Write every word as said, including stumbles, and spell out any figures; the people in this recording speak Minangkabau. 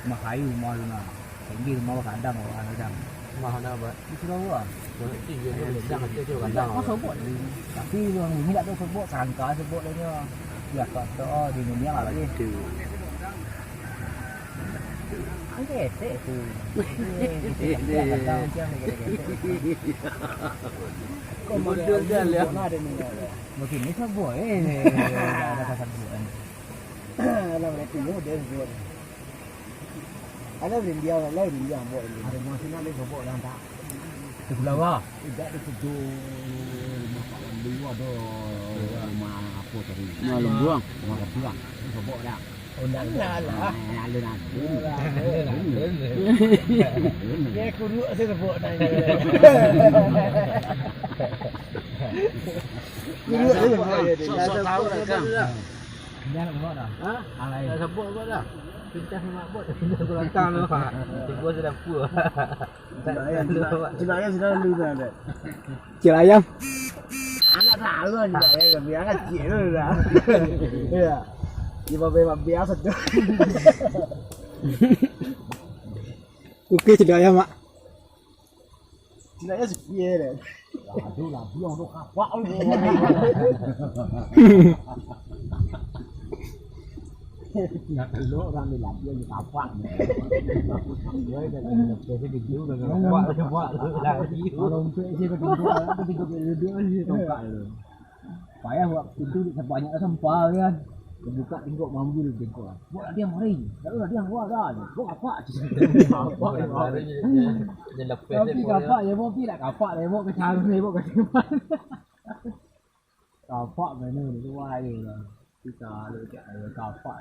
Rumah kayu rumah tu nah. Tinggi rumah kadang orang kadang. Rumah mana, Abah? Di Surau ah. Rumah tinggi tu kadang, kecil tu kadang. Kau sobok ni. Tapi orang bumi tak tahu sobok, sangka sobok dia nyo. Ya, kau tahu, oh, di dunia lah lagi. Itu. Angke etek tu. Kadang macam ni, kadang etek. Kau model dah lah. Mungkin ni sobok, eh. Ada kasar sobok kan. Alah, berarti model sobok. Ada rindiau, ada rindiau, buat rindiau. Ada buah sini, ada sobok dah, tak? Di Pulau Wah. Tidak, di situ rumah Pak Wandi, ada rumah apa tadi? Rumah Lembuang. Rumah Lembuang. Itu sobok dah. Oh, ndak lah. Eh, alun-alun. Dia kuruk saya sobok dah. Kuruk saya sobok. Sok-sok tahu dah, Kang. Dah nak buat dah. Ha? Alai. Dah sebut buat dah. Pintas nak buat. Pintas ke belakang tu, ha. Tiba sudah pua. Cil ayam, cil ayam, cil ayam sudah lalu dah, dah. Cil ayam. Anak tahu lah, cil ayam, tapi anak cik tu dah. Ya. Dia babai-babai asal tu. Oke, cil ayam, Mak. Cina je sepi je deh. Aduh, labiang tu kapak tu. Nak telok orang ni labiang ni kapak ni. Dia dah lepas dia dulu dah kapak, kapak tu lagi. Kalau untuk dia dah duduk, dia duduk, dia tongkat tu. Payah buat pintu sabanyak sampah tu kan. Dia buka tengok, mambu dia tengok. Buat lah dia mari. Lalu lah dia buat dah. Buat apa? Apa dia mari? Dia lepas. Tapi dia kapak je, Bobi nak kapak dia, buat ke cara dia, buat ke depan. Kapak mana dia buat je lah. Kita ada kapak.